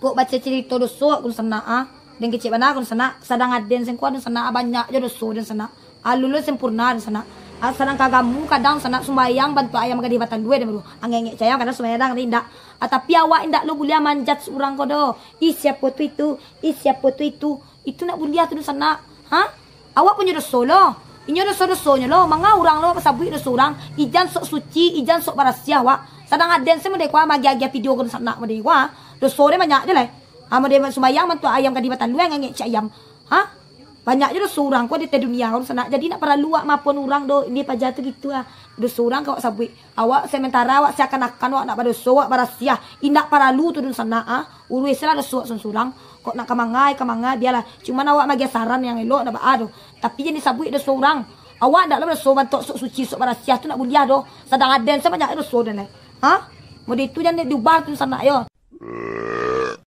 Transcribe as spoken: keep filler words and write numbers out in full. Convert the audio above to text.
Kok baca carito doso dunsanak ah. Den kecek bana dunsanak, sadang aden sengko dunsanak ah, banyak jo doso dunsanak. Alun lo sempurna dunsanak. Ah, sadang kagamu kadang sanak sumbayang bantuak ayam gadih batandua den baru. Angek-angek cayang kadang sumbayang kadang indak. Ah, tapi awak indak lo buliah manjudge urang ko doh. Ih, siapo tu itu? Ih, siapo tu itu? Itu nak buliah tu dunsanak. Ha? Awak punyo doso lo. Inyo doso-dosonyo lo. Manga urang lo basabuik doso urang. Ijan sok suci, ijan sok barasiah wak. Sadang aden se mode kua magiah-agiah video ko dunsanak mode kua. Doso den banyak je lai. Ha, mode sumbayang bantuak ayam gadih batandua angek-angek cayang. Ha? Banyak je doso urang ko di ateh dunia ko dunsanak. Jadi nak paralu wak maafan urang doh. India paja tu gitu ah. Doso urang ko wak sabuik. Awak sementara awak seakan-akan awak nak badoso, awak barasiah. Indak paralu tu dunsanak ah. Uruih se lah doso awak surang-surang. Kok nak ka mangai, ka mangai, bialah. Cuman awak magiah saran yang elok, ndak baa doh. Tapi jan disabuik doso urang. Awak ndak lah badoso bantuak sok suci, sok barasiah tu ndak buliah doh. Sadang aden se banyak doso den lai. Ha? Mode itu jan diubah tu sanak yo.